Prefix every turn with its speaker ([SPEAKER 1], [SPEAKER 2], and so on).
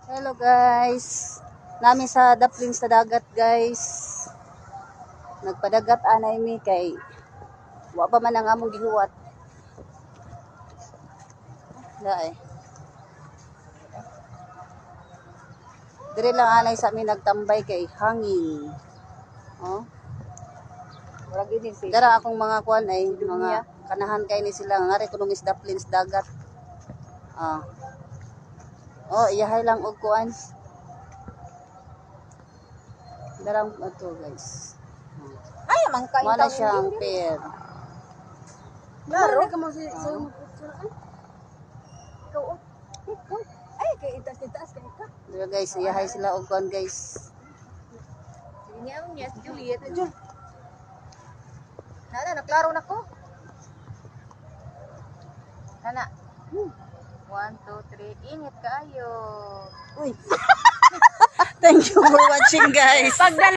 [SPEAKER 1] Hello, guys. Naa mi sa daplin sa dagat, guys. Nagpadagat anay mi kay wa pa man ang among gihuwat. Dae. Dire lang anay sa amin nagtambay kay hangin. Oh.
[SPEAKER 2] Murag ini si
[SPEAKER 1] Dara akong mga kuan ay mga kanahan kay ni sila ngari kunong isda sa dagat. Ah. Oh, iyahay lang og kuan. Darang ato, guys.
[SPEAKER 2] Ay, man ka.
[SPEAKER 1] Wala siyang pair.
[SPEAKER 2] Klaro.
[SPEAKER 3] Ka mo si sa Ikaw, oh. Ikaw. Ay, kay itaas itaas kay ka.
[SPEAKER 1] Dira, guys, iyahay sila og kuan, guys.
[SPEAKER 2] Sige niya niya si Juliet. Jul. Nana, naklaro na ko. Nana. One, two, three. Ingat kaayo.
[SPEAKER 1] Uy. Thank you for watching, guys.
[SPEAKER 2] Pagdala